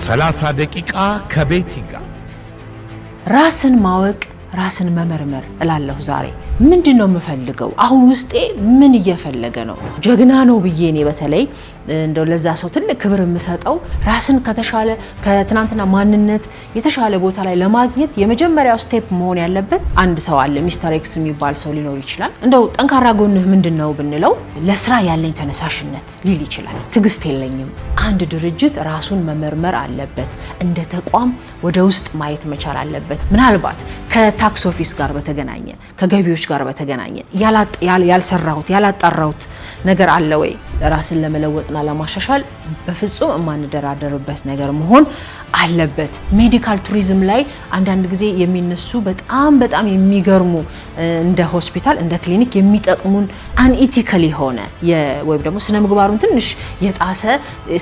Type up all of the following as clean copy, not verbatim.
30 ደቂቃ ከቤቲ ጋር። ራስን ማወቅ፣ ራስን መመርመር እላለሁ። ዛሬ ምንድን ነው የምፈልገው? አሁን ውስጤ ምን እየፈለገ ነው? ጀግና ነው ብዬ እኔ በተለይ እንደው ለዛ ሰው ትልቅ ክብር የምሰጠው ራስን ከተሻለ ከትናንትና ማንነት የተሻለ ቦታ ላይ ለማግኘት የመጀመሪያው step መሆን ያለበት አንድ ሰው አለ፣ Mister X የሚባል ሰው ሊኖር ይችላል። እንደው ጠንካራ ጎንህ ምንድን ነው ብንለው ለስራ ያለኝ ተነሳሽነት ሊል ይችላል። ትዕግስት የለኝም። አንድ ድርጅት ራሱን መመርመር አለበት። እንደ ተቋም ወደ ውስጥ ማየት መቻል አለበት። ምናልባት ከ tax office ጋር በተገናኘ፣ ከገቢዎች ጋር በተገናኘ ያልሰራሁት፣ ያላጣራሁት ነገር አለ ወይ? ራስን ለመለወጥና ለማሻሻል በፍጹም የማንደራደርበት ነገር መሆን አለበት። Medical tourism ላይ አንዳንድ ጊዜ የሚነሱ በጣም በጣም የሚገርሙ፣ እንደ ሆስፒታል እንደ ክሊኒክ የሚጠቅሙን unethical የሆነ ወይም ደግሞ ስነ ምግባሩን ትንሽ የጣሰ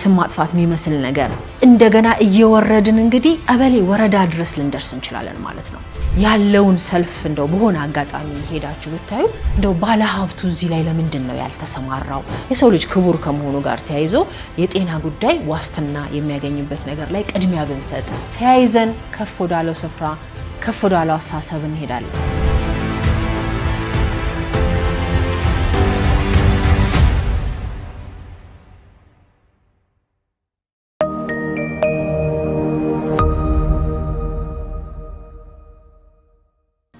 ስም ማጥፋት የሚመስል ነገር፣ እንደገና እየወረድን እንግዲህ ቀበሌ ወረዳ ድረስ ልንደርስ እንችላለን ማለት ነው። ያለውን ሰልፍ እንደው በሆነ አጋጣሚ ሄዳችሁ ብታዩት እንደው ባለሀብቱ እዚህ ላይ ለምንድን ነው ያልተሰማራው? የሰው ልጅ ክቡር ከመሆኑ ጋር ተያይዞ የጤና ጉዳይ ዋስትና የሚያገኝበት ነገር ላይ ቅድሚያ ብንሰጥ ተያይዘን ከፍ ወዳለው ስፍራ፣ ከፍ ወዳለው አስተሳሰብ እንሄዳለን።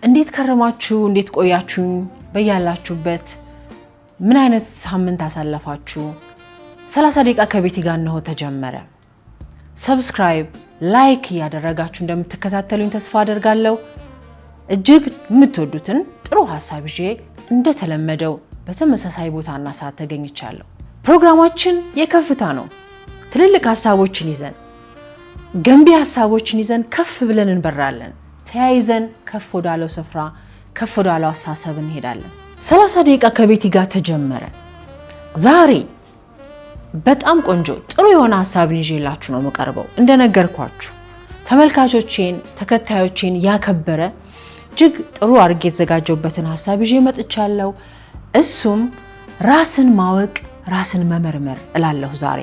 እንዴት ከረማችሁ? እንዴት ቆያችሁኝ? በያላችሁበት ምን አይነት ሳምንት አሳለፋችሁ? 30 ደቂቃ ከቤቲ ጋር እነሆ ተጀመረ። Subscribe፣ like እያደረጋችሁ እንደምትከታተሉኝ ተስፋ አደርጋለሁ። እጅግ የምትወዱትን ጥሩ ሀሳብ ይዤ እንደተለመደው በተመሳሳይ ቦታና ሰዓት ተገኝቻለሁ። ፕሮግራማችን የከፍታ ነው። ትልልቅ ሀሳቦችን ይዘን፣ ገንቢ ሀሳቦችን ይዘን ከፍ ብለን እንበራለን። ተያይዘን ከፍ ወዳለው ስፍራ፣ ከፍ ወዳለው አስተሳሰብ እንሄዳለን። 30 ደቂቃ ከቤቲ ጋር ተጀመረ። ዛሬ በጣም ቆንጆ ጥሩ የሆነ ሀሳብን ይዤላችሁ ነው የምቀርበው። እንደነገርኳችሁ ተመልካቾቼን፣ ተከታዮቼን ያከበረ እጅግ ጥሩ አድርጌ የተዘጋጀሁበትን ሀሳብ ይዤ መጥቻለሁ። እሱም ራስን ማወቅ፣ ራስን መመርመር እላለሁ ዛሬ።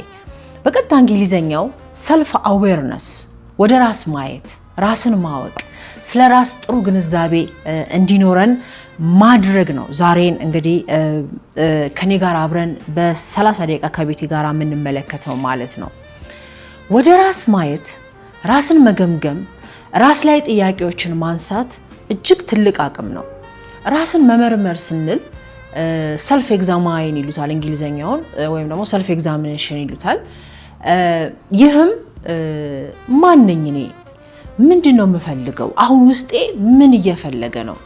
በቀጥታ እንግሊዘኛው self awareness፣ ወደ ራስ ማየት፣ ራስን ማወቅ፣ ስለ ራስ ጥሩ ግንዛቤ እንዲኖረን ማድረግ ነው። ዛሬን እንግዲህ ከኔ ጋር አብረን በ30 ደቂቃ ከቤቲ ጋር የምንመለከተው ማለት ነው። ወደ ራስ ማየት፣ ራስን መገምገም፣ ራስ ላይ ጥያቄዎችን ማንሳት እጅግ ትልቅ አቅም ነው። ራስን መመርመር ስንል self examine ይሉታል እንግሊዘኛውን፣ ወይም ደግሞ self examination ይሉታል። ይህም ማን ነኝ እኔ? ምንድን ነው የምፈልገው? አሁን ውስጤ ምን እየፈለገ ነው?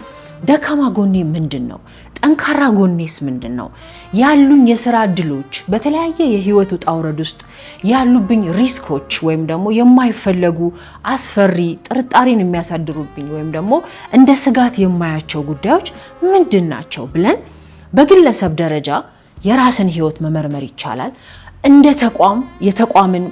ደካማ ጎኔ ምንድን ነው? ጠንካራ ጎኔስ ምንድን ነው? ያሉኝ የስራ እድሎች፣ በተለያየ የህይወት ውጣ ውረድ ውስጥ ያሉብኝ risk ኦች ወይም ደግሞ የማይፈለጉ አስፈሪ ጥርጣሬን የሚያሳድሩብኝ ወይም ደግሞ እንደ ስጋት የማያቸው ጉዳዮች ምንድን ናቸው ብለን በግለሰብ ደረጃ የራስን ህይወት መመርመር ይቻላል። እንደ ተቋም የተቋምን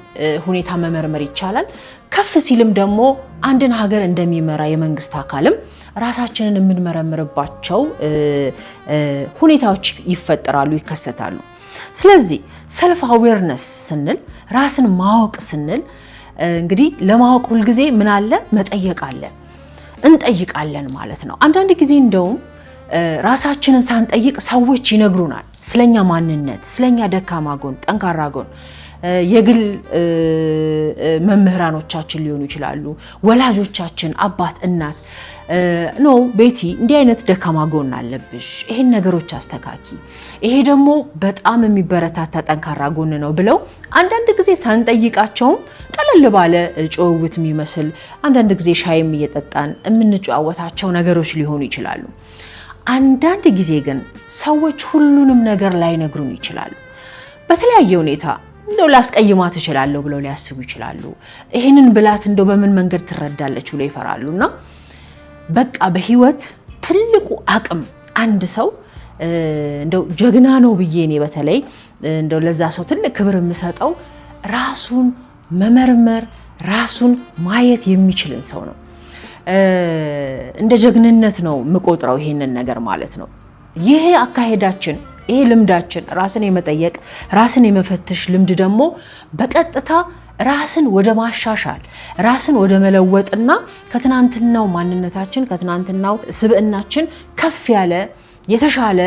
ሁኔታ መመርመር ይቻላል። ከፍ ሲልም ደግሞ አንድን ሀገር እንደሚመራ የመንግስት አካልም ራሳችንን የምንመረምርባቸው ሁኔታዎች ይፈጠራሉ፣ ይከሰታሉ። ስለዚህ self awareness ስንል፣ ራስን ማወቅ ስንል እንግዲህ ለማወቅ ሁልጊዜ ምን አለ? መጠየቅ አለ፣ እንጠይቃለን ማለት ነው። አንዳንድ ጊዜ እንደውም ራሳችንን ሳንጠይቅ ሰዎች ይነግሩናል ስለኛ ማንነት፣ ስለኛ ደካማ ጎን፣ ጠንካራ ጎን። የግል መምህራኖቻችን ሊሆኑ ይችላሉ፣ ወላጆቻችን፣ አባት፣ እናት፣ "No ቤቲ፣ እንዲህ አይነት ደካማ ጎን አለብሽ፣ ይሄን ነገሮች አስተካኪ፣ ይሄ ደግሞ በጣም የሚበረታታ ጠንካራ ጎን ነው" ብለው አንዳንድ ጊዜ ሳንጠይቃቸውም ቀለል ባለ ጭውውት የሚመስል፣ አንዳንድ ጊዜ ሻይም እየጠጣን የምንጨዋወታቸው ነገሮች ሊሆኑ ይችላሉ። አንዳንድ ጊዜ ግን ሰዎች ሁሉንም ነገር ላይነግሩን ይችላሉ። በተለያየ ሁኔታ እንደው ላስቀይማት እችላለሁ ብለው ሊያስቡ ይችላሉ። ይህንን ብላት እንደው በምን መንገድ ትረዳለች ብለው ይፈራሉ። እና በቃ በህይወት ትልቁ አቅም አንድ ሰው እንደው ጀግና ነው ብዬ እኔ በተለይ እንደው ለዛ ሰው ትልቅ ክብር የምሰጠው ራሱን መመርመር፣ ራሱን ማየት የሚችልን ሰው ነው። እንደ ጀግንነት ነው የምቆጥረው ይሄንን ነገር ማለት ነው። ይሄ አካሄዳችን፣ ይሄ ልምዳችን፣ ራስን የመጠየቅ፣ ራስን የመፈተሽ ልምድ ደግሞ በቀጥታ ራስን ወደ ማሻሻል፣ ራስን ወደ መለወጥና ከትናንትናው ማንነታችን፣ ከትናንትናው ስብዕናችን ከፍ ያለ የተሻለ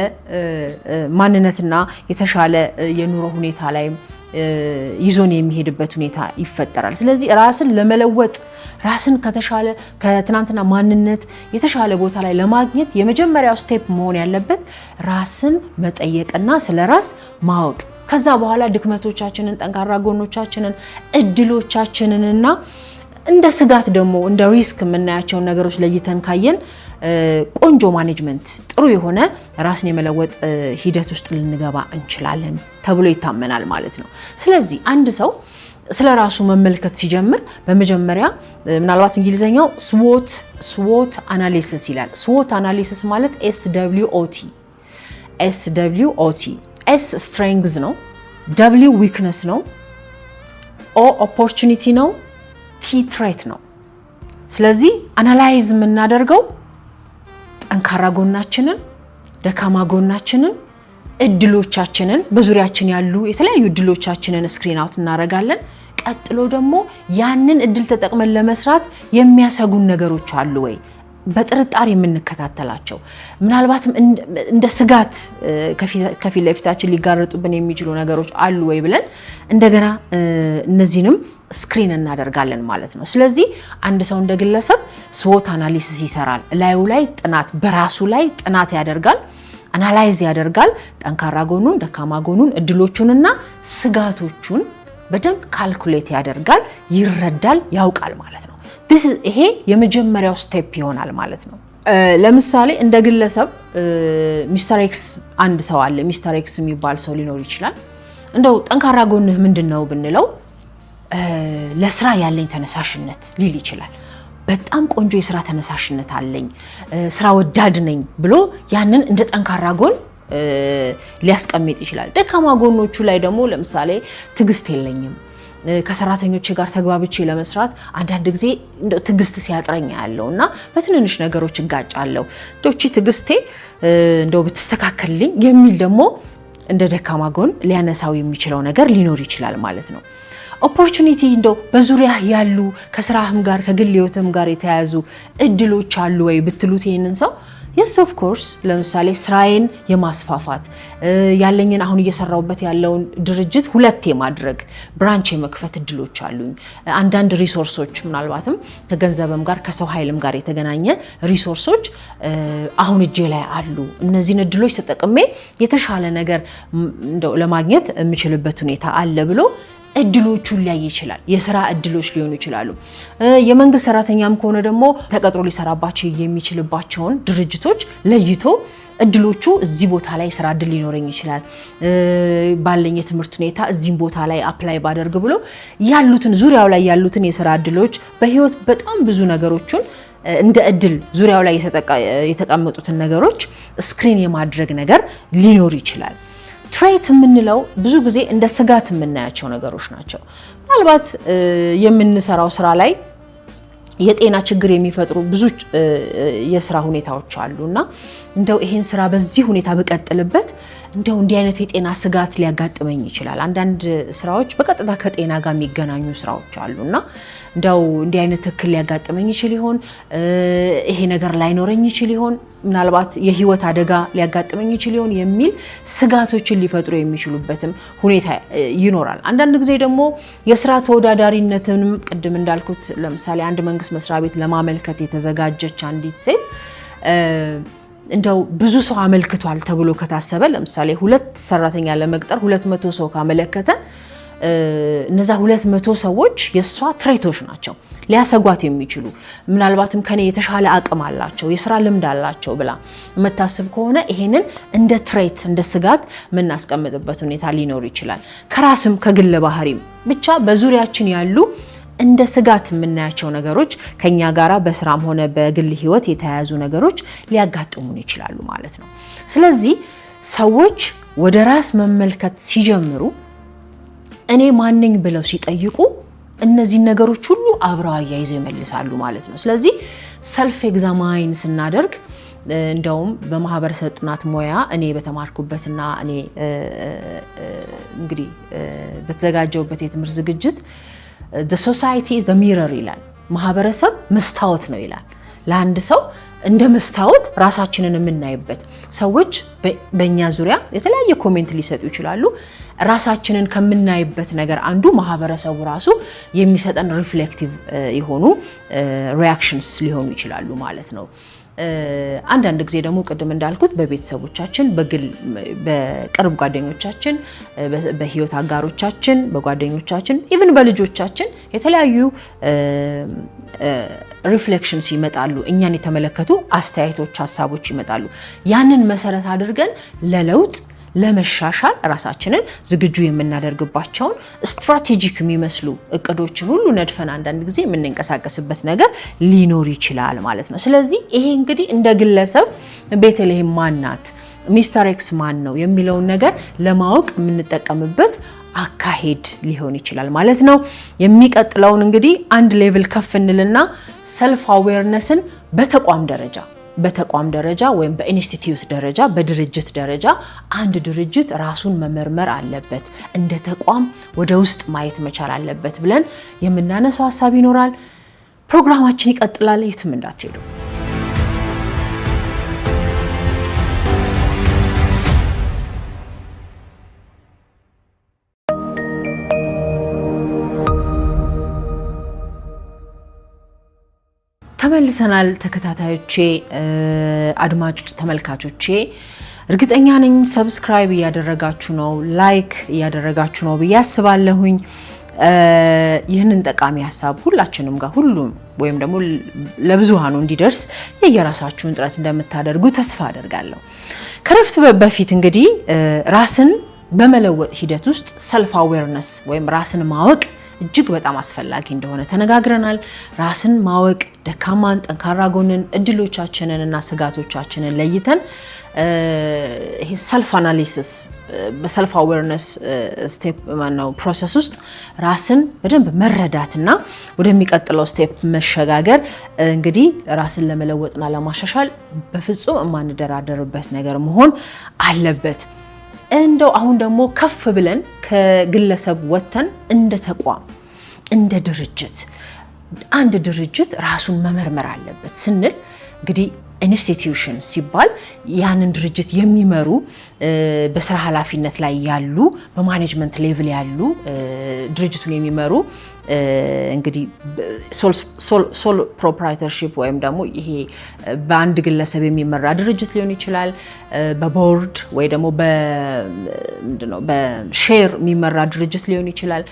ማንነትና የተሻለ የኑሮ ሁኔታ ላይ ይዞን የሚሄድበት ሁኔታ ይፈጠራል። ስለዚህ ራስን ለመለወጥ፣ ራስን ከተሻለ ከትናንትና ማንነት የተሻለ ቦታ ላይ ለማግኘት የመጀመሪያው step መሆን ያለበት ራስን መጠየቅና ስለ ራስ ማወቅ። ከዛ በኋላ ድክመቶቻችንን፣ ጠንካራ ጎኖቻችንን፣ እድሎቻችንንና እንደ ስጋት ደግሞ እንደ risk የምናያቸውን ነገሮች ለይተን ካየን ቆንጆ management፣ ጥሩ የሆነ ራስን የመለወጥ ሂደት ውስጥ ልንገባ እንችላለን ተብሎ ይታመናል ማለት ነው። ስለዚህ አንድ ሰው ስለ ራሱ መመልከት ሲጀምር በመጀመሪያ ምናልባት እንግሊዘኛው SWOT analysis ይላል። SWOT analysis ማለት SWOT፣ SWOT። S strength ነው፣ W weakness ነው፣ O opportunity ነው፣ T threat ነው። ስለዚህ analyze የምናደርገው ጠንካራ ጎናችንን፣ ደካማ ጎናችንን፣ እድሎቻችንን፣ በዙሪያችን ያሉ የተለያዩ እድሎቻችንን screen out እናደርጋለን። ቀጥሎ ደግሞ ያንን እድል ተጠቅመን ለመስራት የሚያሰጉን ነገሮች አሉ ወይ? በጥርጣሬ የምንከታተላቸው፣ ምናልባትም እንደ ስጋት ከፊት ለፊታችን ሊጋረጡብን የሚችሉ ነገሮች አሉ ወይ ብለን እንደገና እነዚህንም screen እናደርጋለን ማለት ነው። ስለዚህ አንድ ሰው እንደ ግለሰብ SWOT analysis ይሰራል። ላዩ ላይ ጥናት፣ በራሱ ላይ ጥናት ያደርጋል፣ analyze ያደርጋል። ጠንካራ ጎኑን፣ ደካማ ጎኑን፣ እድሎቹንና ስጋቶቹን በደንብ calculate ያደርጋል፣ ይረዳል፣ ያውቃል ማለት ነው። ይሄ የመጀመሪያው step ይሆናል ማለት ነው። ለምሳሌ እንደ ግለሰብ Mister X አንድ ሰው አለ። Mister X የሚባል ሰው ሊኖር ይችላል። እንደው ጠንካራ ጎንህ ምንድን ነው ብንለው ለስራ ያለኝ ተነሳሽነት ሊል ይችላል። በጣም ቆንጆ የስራ ተነሳሽነት አለኝ፣ ስራ ወዳድ ነኝ ብሎ ያንን እንደ ጠንካራ ጎን ሊያስቀምጥ ይችላል። ደካማ ጎኖቹ ላይ ደግሞ ለምሳሌ ትዕግስት የለኝም፣ ከሰራተኞቼ ጋር ተግባብቼ ለመስራት አንዳንድ ጊዜ እንደው ትዕግስት ሲያጥረኝ ያለው እና በትንንሽ ነገሮች እጋጫለሁ፣ እንደው እቺ ትዕግስቴ እንደው ብትስተካከልልኝ የሚል ደግሞ እንደ ደካማ ጎን ሊያነሳው የሚችለው ነገር ሊኖር ይችላል ማለት ነው። Opportunity፣ እንደው በዙሪያ ያሉ ከስራህም ጋር ከግል ህይወትም ጋር የተያያዙ እድሎች አሉ ወይ ብትሉት ይህንን ሰው yes, of course፣ ለምሳሌ ስራዬን የማስፋፋት፣ ያለኝን አሁን እየሰራሁበት ያለውን ድርጅት ሁለት የማድረግ፣ branch የመክፈት እድሎች አሉኝ። አንዳንድ resource ኦች፣ ምናልባትም ከገንዘብም ጋር ከሰው ኃይልም ጋር የተገናኘ resource ኦች አሁን እጄ ላይ አሉ። እነዚህን እድሎች ተጠቅሜ የተሻለ ነገር እንደው ለማግኘት የምችልበት ሁኔታ አለ ብሎ እድሎቹን ሊያይ ይችላል። የስራ እድሎች ሊሆኑ ይችላሉ። የመንግስት ሰራተኛም ከሆነ ደግሞ ተቀጥሮ ሊሰራባቸው የሚችልባቸውን ድርጅቶች ለይቶ እድሎቹ እዚህ ቦታ ላይ ስራ እድል ሊኖረኝ ይችላል፣ ባለኝ የትምህርት ሁኔታ እዚህም ቦታ ላይ apply ባደርግ ብሎ ያሉትን፣ ዙሪያው ላይ ያሉትን የስራ እድሎች፣ በህይወት በጣም ብዙ ነገሮችን እንደ እድል ዙሪያው ላይ የተቀመጡትን ነገሮች screen የማድረግ ነገር ሊኖር ይችላል። Threat የምንለው ብዙ ጊዜ እንደ ስጋት የምናያቸው ነገሮች ናቸው። ምናልባት የምንሰራው ስራ ላይ የጤና ችግር የሚፈጥሩ ብዙ የስራ ሁኔታዎች አሉ እና እንደው ይሄን ስራ በዚህ ሁኔታ ብቀጥልበት እንደው እንዲህ አይነት የጤና ስጋት ሊያጋጥመኝ ይችላል። አንዳንድ ስራዎች በቀጥታ ከጤና ጋር የሚገናኙ ስራዎች አሉ እና እንደው እንዲህ አይነት እክል ሊያጋጥመኝ ይችል ይሆን? ይሄ ነገር ላይኖረኝ ይችል ይሆን? ምናልባት የህይወት አደጋ ሊያጋጥመኝ ይችል ይሆን የሚል ስጋቶችን ሊፈጥሩ የሚችሉበትም ሁኔታ ይኖራል። አንዳንድ ጊዜ ደግሞ የስራ ተወዳዳሪነትንም ቅድም እንዳልኩት ለምሳሌ አንድ መንግስት መስሪያ ቤት ለማመልከት የተዘጋጀች አንዲት ሴት እንደው ብዙ ሰው አመልክቷል ተብሎ ከታሰበ፣ ለምሳሌ ሁለት ሰራተኛ ለመቅጠር 200 ሰው ካመለከተ፣ እነዛ 200 ሰዎች የእሷ threat ኦች ናቸው፣ ሊያሰጓት የሚችሉ፣ ምናልባትም ከኔ የተሻለ አቅም አላቸው፣ የስራ ልምድ አላቸው ብላ የምታስብ ከሆነ ይሄንን እንደ threat፣ እንደ ስጋት የምናስቀምጥበት ሁኔታ ሊኖር ይችላል። ከራስም ከግል ባህሪም ብቻ በዙሪያችን ያሉ እንደ ስጋት የምናያቸው ነገሮች ከኛ ጋራ በስራም ሆነ በግል ህይወት የተያያዙ ነገሮች ሊያጋጥሙን ይችላሉ ማለት ነው። ስለዚህ ሰዎች ወደ ራስ መመልከት ሲጀምሩ፣ እኔ ማነኝ ብለው ሲጠይቁ እነዚህን ነገሮች ሁሉ አብረው አያይዘው ይመልሳሉ ማለት ነው። ስለዚህ self examine ስናደርግ እንደውም በማህበረሰብ ጥናት ሙያ እኔ በተማርኩበትና እኔ እንግዲህ በተዘጋጀሁበት የትምህርት ዝግጅት The society is the mirror ይላል። ማህበረሰብ መስታወት ነው ይላል። ለአንድ ሰው እንደ መስታወት ራሳችንን የምናይበት፣ ሰዎች በእኛ ዙሪያ የተለያየ comment ሊሰጡ ይችላሉ። ራሳችንን ከምናይበት ነገር አንዱ ማህበረሰቡ ራሱ የሚሰጠን reflective የሆኑ reactions ሊሆኑ ይችላሉ ማለት ነው። አንዳንድ ጊዜ ደግሞ ቅድም እንዳልኩት በቤተሰቦቻችን፣ በግል በቅርብ ጓደኞቻችን፣ በህይወት አጋሮቻችን፣ በጓደኞቻችን፣ even በልጆቻችን የተለያዩ reflections ይመጣሉ። እኛን የተመለከቱ አስተያየቶች፣ ሀሳቦች ይመጣሉ። ያንን መሰረት አድርገን ለለውጥ፣ ለመሻሻል ራሳችንን ዝግጁ የምናደርግባቸውን strategic የሚመስሉ እቅዶችን ሁሉ ነድፈን አንዳንድ ጊዜ የምንንቀሳቀስበት ነገር ሊኖር ይችላል ማለት ነው። ስለዚህ ይሄ እንግዲህ እንደ ግለሰብ ቤተልሔም ማናት፣ Mister X ማን ነው የሚለውን ነገር ለማወቅ የምንጠቀምበት አካሄድ ሊሆን ይችላል ማለት ነው። የሚቀጥለውን እንግዲህ አንድ level ከፍ እንልና self awareness ን በተቋም ደረጃ ወይም በኢንስቲትዩት ደረጃ፣ በድርጅት ደረጃ አንድ ድርጅት ራሱን መመርመር አለበት፣ እንደ ተቋም ወደ ውስጥ ማየት መቻል አለበት ብለን የምናነሳው ሀሳብ ይኖራል። ፕሮግራማችን ይቀጥላል። የትም እንዳትሄዱ። ተመልሰናል። ተከታታዮቼ፣ አድማጮች፣ ተመልካቾቼ፣ እርግጠኛ ነኝ subscribe እያደረጋችሁ ነው፣ like እያደረጋችሁ ነው ብዬ አስባለሁኝ። ይህንን ጠቃሚ ሀሳብ ሁላችንም ጋር፣ ሁሉም ወይም ደግሞ ለብዙሃኑ እንዲደርስ የየራሳችሁን ጥረት እንደምታደርጉ ተስፋ አደርጋለሁ። ከረፍት በፊት እንግዲህ ራስን በመለወጥ ሂደት ውስጥ self awareness ወይም ራስን ማወቅ እጅግ በጣም አስፈላጊ እንደሆነ ተነጋግረናል። ራስን ማወቅ ደካማን፣ ጠንካራ ጎንን፣ እድሎቻችንን እና ስጋቶቻችንን ለይተን ይሄ self analysis በ self awareness step ማነው process ውስጥ ራስን በደንብ መረዳትና ወደሚቀጥለው step መሸጋገር እንግዲህ ራስን ለመለወጥና ለማሻሻል በፍጹም የማንደራደርበት ነገር መሆን አለበት። እንደው አሁን ደግሞ ከፍ ብለን ከግለሰብ ወጥተን እንደ ተቋም፣ እንደ ድርጅት አንድ ድርጅት ራሱን መመርመር አለበት ስንል እንግዲህ institution ሲባል ያንን ድርጅት የሚመሩ፣ በስራ ኃላፊነት ላይ ያሉ፣ በ management level ያሉ፣ ድርጅቱን የሚመሩ፣ እንግዲህ sole proprietorship ወይም ደግሞ ይሄ በአንድ ግለሰብ የሚመራ ድርጅት ሊሆን ይችላል። በቦርድ ወይ ደግሞ ምንድነው በ share የሚመራ ድርጅት ሊሆን ይችላል።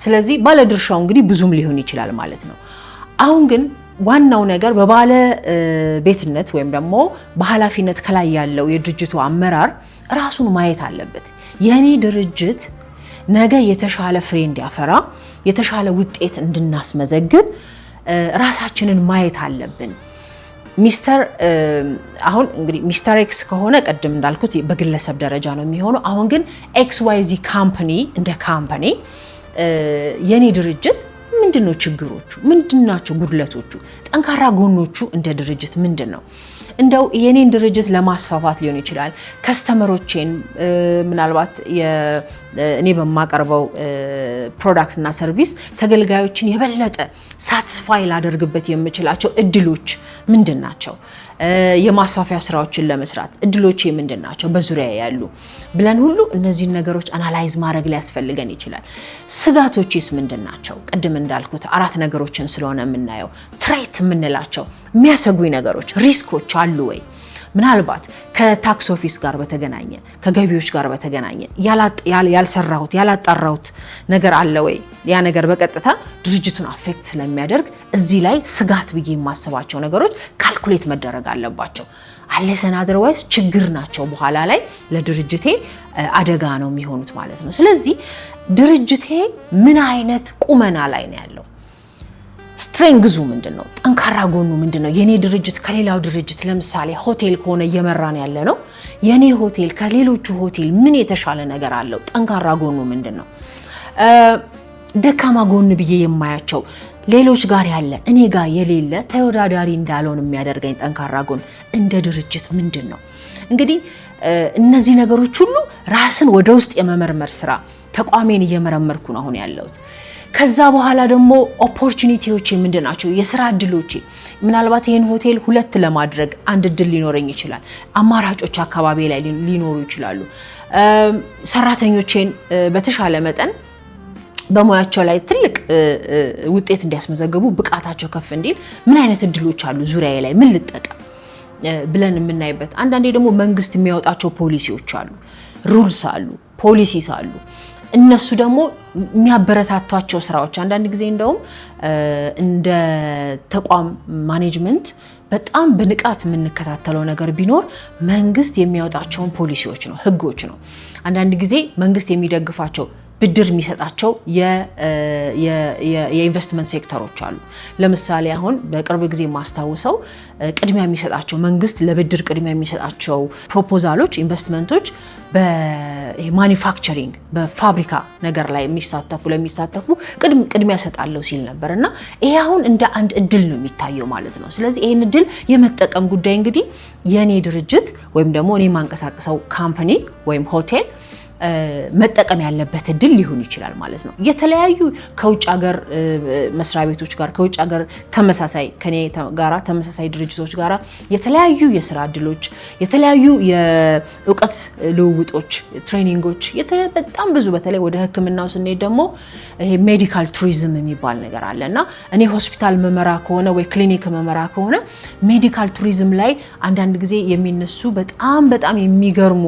ስለዚህ ባለድርሻው እንግዲህ ብዙም ሊሆን ይችላል ማለት ነው። አሁን ግን ዋናው ነገር በባለ ቤትነት ወይም ደግሞ በኃላፊነት ከላይ ያለው የድርጅቱ አመራር ራሱን ማየት አለበት። የኔ ድርጅት ነገ የተሻለ ፍሬ እንዲያፈራ፣ የተሻለ ውጤት እንድናስመዘግብ ራሳችንን ማየት አለብን። ሚስተር አሁን እንግዲህ Mister X ከሆነ ቅድም እንዳልኩት በግለሰብ ደረጃ ነው የሚሆነው። አሁን ግን XYZ company፣ እንደ company የኔ ድርጅት ምንድን ነው ችግሮቹ? ምንድን ናቸው ጉድለቶቹ? ጠንካራ ጎኖቹ እንደ ድርጅት ምንድን ነው? እንደው የኔን ድርጅት ለማስፋፋት ሊሆን ይችላል። Customer ኦቼን ምናልባት እኔ በማቀርበው product እና service ተገልጋዮችን የበለጠ satisfy ላደርግበት የምችላቸው እድሎች ምንድን ናቸው? የማስፋፊያ ስራዎችን ለመስራት እድሎቼ ምንድን ናቸው በዙሪያዬ ያሉ ብለን ሁሉ እነዚህን ነገሮች analyze ማድረግ ሊያስፈልገን ይችላል። ስጋቶቼስ ምንድን ናቸው? ቅድም እንዳልኩት አራት ነገሮችን ስለሆነ የምናየው፣ threat የምንላቸው የሚያሰጉኝ ነገሮች፣ risk ኦች አሉ ወይ? ምናልባት ከ tax office ጋር በተገናኘ፣ ከገቢዎች ጋር በተገናኘ ያልሰራሁት፣ ያላጣራሁት ነገር አለ ወይ? ያ ነገር በቀጥታ ድርጅቱን affect ስለሚያደርግ እዚህ ላይ ስጋት ብዬ የማስባቸው ነገሮች calculate መደረግ አለባቸው። Unless and otherwise ችግር ናቸው፣ በኋላ ላይ ለድርጅቴ አደጋ ነው የሚሆኑት ማለት ነው። ስለዚህ ድርጅቴ ምን አይነት ቁመና ላይ ነው ያለው? Strength ኡ ምንድን ነው? ጠንካራ ጎኑ ምንድን ነው? የኔ ድርጅት ከሌላው ድርጅት፣ ለምሳሌ ሆቴል ከሆነ እየመራን ያለ ነው፣ የኔ ሆቴል ከሌሎቹ ሆቴል ምን የተሻለ ነገር አለው? ጠንካራ ጎኑ ምንድን ነው? ደካማ ጎን ብዬ የማያቸው፣ ሌሎች ጋር ያለ እኔ ጋር የሌለ፣ ተወዳዳሪ እንዳልሆን የሚያደርገኝ ጠንካራ ጎን እንደ ድርጅት ምንድን ነው? እንግዲህ እነዚህ ነገሮች ሁሉ ራስን ወደ ውስጥ የመመርመር ስራ፣ ተቋሜን እየመረመርኩ ነው አሁን ያለሁት። ከዛ በኋላ ደግሞ opportunity ዎች ምንድን ናቸው? የስራ እድሎቼ፣ ምናልባት ይህን ሆቴል ሁለት ለማድረግ አንድ እድል ሊኖረኝ ይችላል። አማራጮች አካባቢ ላይ ሊኖሩ ይችላሉ። ሰራተኞቼን በተሻለ መጠን በሙያቸው ላይ ትልቅ ውጤት እንዲያስመዘግቡ፣ ብቃታቸው ከፍ እንዲል ምን አይነት እድሎች አሉ፣ ዙሪያዬ ላይ ምን ልጠቀም ብለን የምናይበት። አንዳንዴ ደግሞ መንግስት የሚያወጣቸው ፖሊሲዎች አሉ፣ rules አሉ፣ policies አሉ። እነሱ ደግሞ የሚያበረታቷቸው ስራዎች፣ አንዳንድ ጊዜ እንደውም እንደ ተቋም management በጣም በንቃት የምንከታተለው ነገር ቢኖር መንግስት የሚያወጣቸውን ፖሊሲዎች ነው፣ ህጎች ነው። አንዳንድ ጊዜ መንግስት የሚደግፋቸው፣ ብድር የሚሰጣቸው የኢንቨስትመንት ሴክተሮች አሉ። ለምሳሌ አሁን በቅርብ ጊዜ የማስታውሰው ቅድሚያ የሚሰጣቸው፣ መንግስት ለብድር ቅድሚያ የሚሰጣቸው proposal ኦች፣ ኢንቨስትመንቶች በ manufacturing፣ በፋብሪካ ነገር ላይ ለሚሳተፉ ቅድሚያ እሰጣለሁ ሲል ነበር እና ይሄ አሁን እንደ አንድ እድል ነው የሚታየው ማለት ነው። ስለዚህ ይህን እድል የመጠቀም ጉዳይ እንግዲህ የእኔ ድርጅት ወይም ደግሞ እኔ የማንቀሳቀሰው company ወይም ሆቴል መጠቀም ያለበት እድል ሊሆን ይችላል ማለት ነው። የተለያዩ ከውጭ ሀገር መስሪያ ቤቶች ጋር፣ ከውጭ ሀገር ተመሳሳይ ከኔ ጋራ ተመሳሳይ ድርጅቶች ጋራ የተለያዩ የስራ እድሎች፣ የተለያዩ የእውቀት ልውውጦች፣ training ኦች በጣም ብዙ። በተለይ ወደ ሕክምናው ስንሄድ ደግሞ ይሄ medical tourism የሚባል ነገር አለ እና እኔ ሆስፒታል ምመራ ከሆነ ወይ ክሊኒክ ምመራ ከሆነ medical tourism ላይ አንዳንድ ጊዜ የሚነሱ በጣም በጣም የሚገርሙ፣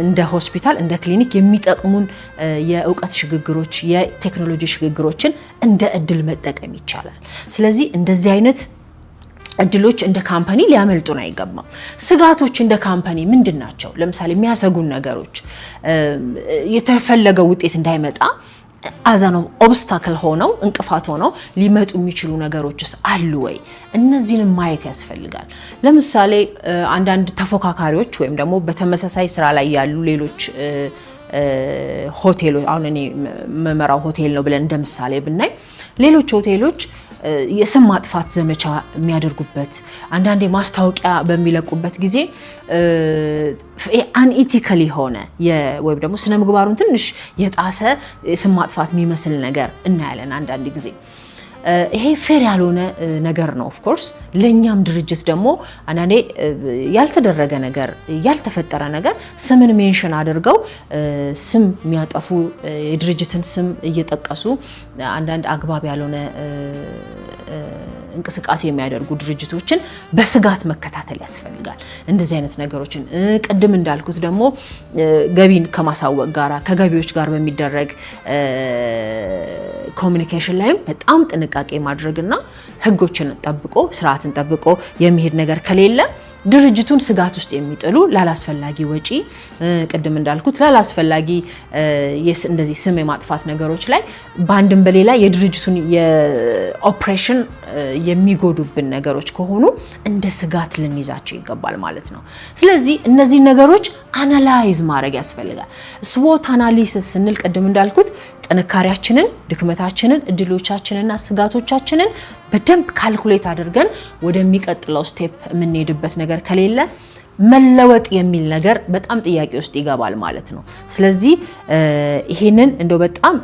እንደ ሆስፒታል እንደ ክሊኒክ የሚጠቅሙን የእውቀት ሽግግሮች፣ የቴክኖሎጂ ሽግግሮችን እንደ እድል መጠቀም ይቻላል። ስለዚህ እንደዚህ አይነት እድሎች እንደ company ሊያመልጡን አይገባም። ስጋቶች እንደ company ምንድን ናቸው? ለምሳሌ የሚያሰጉን ነገሮች፣ የተፈለገው ውጤት እንዳይመጣ as an obstacle ሆነው፣ እንቅፋት ሆነው ሊመጡ የሚችሉ ነገሮችስ አሉ ወይ? እነዚህንም ማየት ያስፈልጋል። ለምሳሌ አንዳንድ ተፎካካሪዎች ወይም ደግሞ በተመሳሳይ ስራ ላይ ያሉ ሌሎች ሆቴሎች፣ አሁን እኔ የምመራው ሆቴል ነው ብለን እንደ ምሳሌ ብናይ፣ ሌሎች ሆቴሎች የስም ማጥፋት ዘመቻ የሚያደርጉበት፣ አንዳንዴ ማስታወቂያ በሚለቁበት ጊዜ unethical የሆነ ወይም ደግሞ ስነ ምግባሩን ትንሽ የጣሰ የስም ማጥፋት የሚመስል ነገር እናያለን አንዳንድ ጊዜ። ይሄ fair ያልሆነ ነገር ነው። Of course ለእኛም ድርጅት ደግሞ አንዳንዴ ያልተደረገ ነገር፣ ያልተፈጠረ ነገር ስምን mention አድርገው ስም የሚያጠፉ፣ የድርጅትን ስም እየጠቀሱ አንዳንድ አግባብ ያልሆነ እንቅስቃሴ የሚያደርጉ ድርጅቶችን በስጋት መከታተል ያስፈልጋል። እንደዚህ አይነት ነገሮችን፣ ቅድም እንዳልኩት ደግሞ ገቢን ከማሳወቅ ጋራ፣ ከገቢዎች ጋር በሚደረግ communication ላይም በጣም ጥንቃቄ ማድረግና ሕጎችን ጠብቆ፣ ስርዓትን ጠብቆ የሚሄድ ነገር ከሌለ ድርጅቱን ስጋት ውስጥ የሚጥሉ፣ ላላስፈላጊ ወጪ፣ ቅድም እንዳልኩት ላላስፈላጊ እንደዚህ ስም የማጥፋት ነገሮች ላይ በአንድም በሌላ የድርጅቱን የኦፕሬሽን የሚጎዱብን ነገሮች ከሆኑ እንደ ስጋት ልንይዛቸው ይገባል ማለት ነው። ስለዚህ እነዚህ ነገሮች analyze ማድረግ ያስፈልጋል። SWOT analysis ስንል ቅድም እንዳልኩት ጥንካሬያችንን፣ ድክመታችንን፣ እድሎቻችንና ስጋቶቻችንን በደንብ calculate አድርገን ወደሚቀጥለው step የምንሄድበት ነገር ከሌለ መለወጥ የሚል ነገር በጣም ጥያቄ ውስጥ ይገባል ማለት ነው። ስለዚህ ይሄንን እንደው በጣም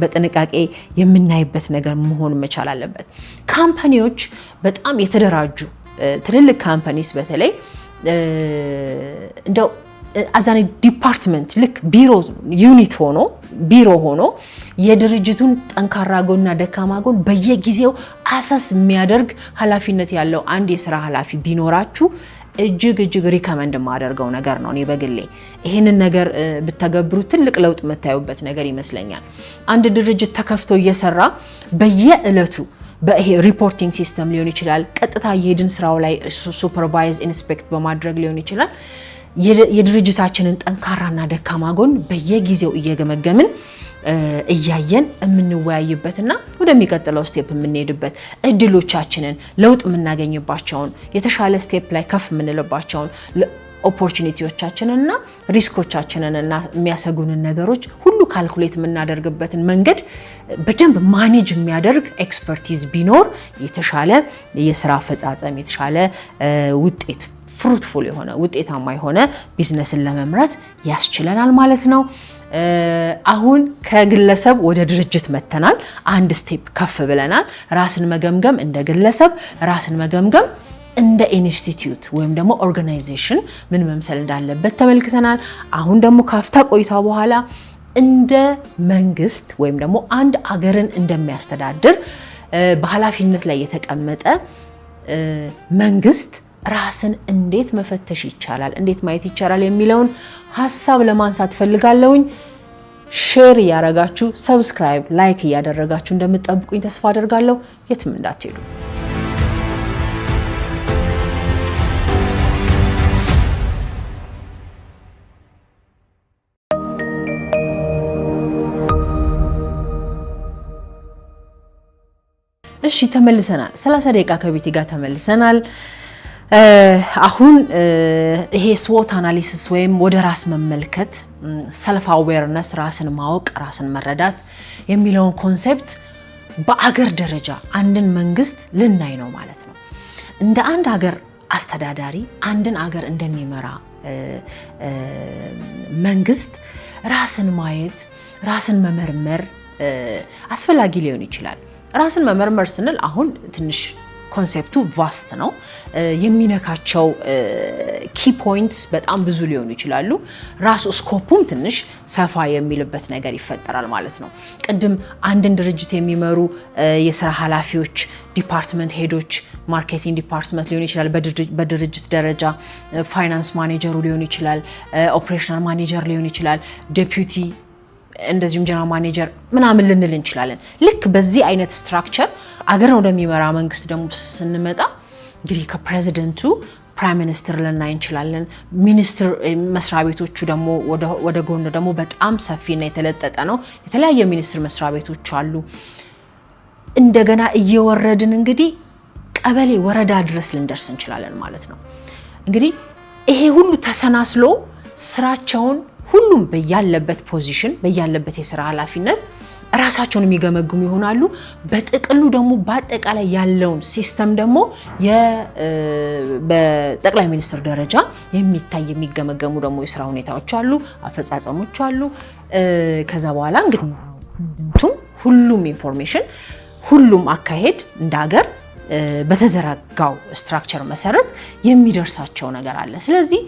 በጥንቃቄ የምናይበት ነገር መሆን መቻል አለበት። Company ዎች፣ በጣም የተደራጁ ትልልቅ companies በተለይ እንደው as an department፣ ልክ ቢሮ unit ሆኖ፣ ቢሮ ሆኖ የድርጅቱን ጠንካራ ጎንና ደካማ ጎን በየጊዜው assess የሚያደርግ ኃላፊነት ያለው አንድ የስራ ኃላፊ ቢኖራችሁ እጅግ እጅግ recommend የማደርገው ነገር ነው። እኔ በግሌ ይህንን ነገር ብተገብሩ ትልቅ ለውጥ የምታዩበት ነገር ይመስለኛል። አንድ ድርጅት ተከፍቶ እየሰራ በየእለቱ በይሄ reporting system ሊሆን ይችላል፣ ቀጥታ እየሄድን ስራው ላይ supervise፣ inspect በማድረግ ሊሆን ይችላል። የድርጅታችንን ጠንካራና ደካማ ጎን በየጊዜው እየገመገምን፣ እያየን የምንወያይበትና ወደሚቀጥለው step የምንሄድበት እድሎቻችንን፣ ለውጥ የምናገኝባቸውን፣ የተሻለ step ላይ ከፍ የምንልባቸውን opportunity ዎቻችንን እና risk ኦቻችንን እና የሚያሰጉንን ነገሮች ሁሉ calculate የምናደርግበትን መንገድ በደንብ manage የሚያደርግ expertise ቢኖር የተሻለ የስራ አፈጻጸም፣ የተሻለ ውጤት፣ fruitful የሆነ፣ ውጤታማ የሆነ ቢዝነስን ለመምራት ያስችለናል ማለት ነው። አሁን ከግለሰብ ወደ ድርጅት መተናል። አንድ step ከፍ ብለናል። ራስን መገምገም እንደ ግለሰብ፣ ራስን መገምገም እንደ ኢንስቲትዩት ወይም ደግሞ organization ምን መምሰል እንዳለበት ተመልክተናል። አሁን ደግሞ ካፍታ ቆይታ በኋላ እንደ መንግስት ወይም ደግሞ አንድ አገርን እንደሚያስተዳድር በኃላፊነት ላይ የተቀመጠ መንግስት ራስን እንዴት መፈተሽ ይቻላል፣ እንዴት ማየት ይቻላል የሚለውን ሀሳብ ለማንሳት ፈልጋለሁኝ። Share እያደረጋችሁ፣ subscribe፣ like እያደረጋችሁ እንደምትጠብቁኝ ተስፋ አደርጋለሁ። የትም እንዳትሄዱ። እሺ ተመልሰናል። 30 ደቂቃ ከቤቲ ጋር ተመልሰናል። አሁን ይሄ SWOT analysis ወይም ወደ ራስ መመልከት፣ self awareness፣ ራስን ማወቅ፣ ራስን መረዳት የሚለውን concept በአገር ደረጃ አንድን መንግስት ልናይ ነው ማለት ነው። እንደ አንድ ሀገር አስተዳዳሪ፣ አንድን አገር እንደሚመራ መንግስት ራስን ማየት፣ ራስን መመርመር አስፈላጊ ሊሆን ይችላል። ራስን መመርመር ስንል አሁን ትንሽ concept ኡ vast ነው። የሚነካቸው key points በጣም ብዙ ሊሆኑ ይችላሉ። ራሱ scope ኡም ትንሽ ሰፋ የሚልበት ነገር ይፈጠራል ማለት ነው። ቅድም አንድን ድርጅት የሚመሩ የስራ ኃላፊዎች፣ department head ኦች፣ marketing department ሊሆን ይችላል፣ በድርጅት ደረጃ finance manager ኡ ሊሆን ይችላል፣ operational manager ሊሆን ይችላል፣ deputy፣ እንደዚሁም general manager ምናምን ልንል እንችላለን። ልክ በዚህ አይነት structure አገርን ወደሚመራ መንግስት ደግሞ ስንመጣ እንግዲህ ከፕሬዚደንቱ prime minister ልናይ እንችላለን። ሚኒስትር መስሪያ ቤቶቹ ደግሞ ወደ ጎን ደግሞ በጣም ሰፊና የተለጠጠ ነው። የተለያየ ሚኒስትር መስሪያ ቤቶች አሉ። እንደገና እየወረድን እንግዲህ ቀበሌ፣ ወረዳ ድረስ ልንደርስ እንችላለን ማለት ነው። እንግዲህ ይሄ ሁሉ ተሰናስሎ ስራቸውን ሁሉም በያለበት position፣ በያለበት የስራ ኃላፊነት ራሳቸውን የሚገመግሙ ይሆናሉ። በጥቅሉ ደግሞ በአጠቃላይ ያለውን system ደግሞ በጠቅላይ ሚኒስትር ደረጃ የሚታይ፣ የሚገመገሙ ደግሞ የስራ ሁኔታዎች አሉ፣ አፈጻጸሞች አሉ። ከዛ በኋላ እንግዲህ ሁሉም information፣ ሁሉም አካሄድ እንደ ሀገር በተዘረጋው structure መሰረት የሚደርሳቸው ነገር አለ። ስለዚህ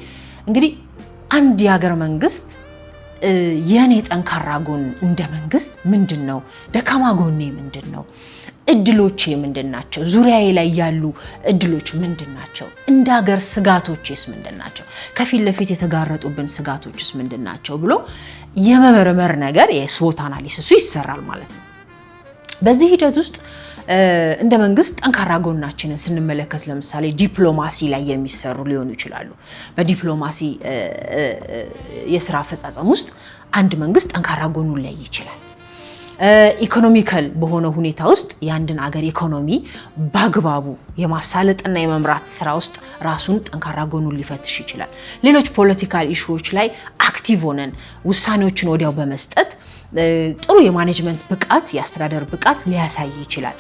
እንግዲህ አንድ የሀገር መንግስት የኔ ጠንካራ ጎን እንደ መንግስት ምንድን ነው? ደካማ ጎኔ ምንድን ነው? እድሎቼ ምንድን ናቸው? ዙሪያዬ ላይ ያሉ እድሎች ምንድን ናቸው? እንደ ሀገር ስጋቶቼስ ምንድን ናቸው? ከፊት ለፊት የተጋረጡብን ስጋቶችስ ምንድን ናቸው ብሎ የመመርመር ነገር የ SWOT analysis ኡ ይሰራል ማለት ነው። በዚህ ሂደት ውስጥ እንደ መንግስት ጠንካራ ጎናችንን ስንመለከት ለምሳሌ ዲፕሎማሲ ላይ የሚሰሩ ሊሆኑ ይችላሉ። በዲፕሎማሲ የስራ አፈጻጸም ውስጥ አንድ መንግስት ጠንካራ ጎኑን ላይ ይችላል። Economical በሆነ ሁኔታ ውስጥ የአንድን አገር ኢኮኖሚ በአግባቡ የማሳለጥና የመምራት ስራ ውስጥ ራሱን ጠንካራ ጎኑን ሊፈትሽ ይችላል። ሌሎች political issue ዎች ላይ active ሆነን ውሳኔዎችን ወዲያው በመስጠት ጥሩ የ management ብቃት፣ የአስተዳደር ብቃት ሊያሳይ ይችላል።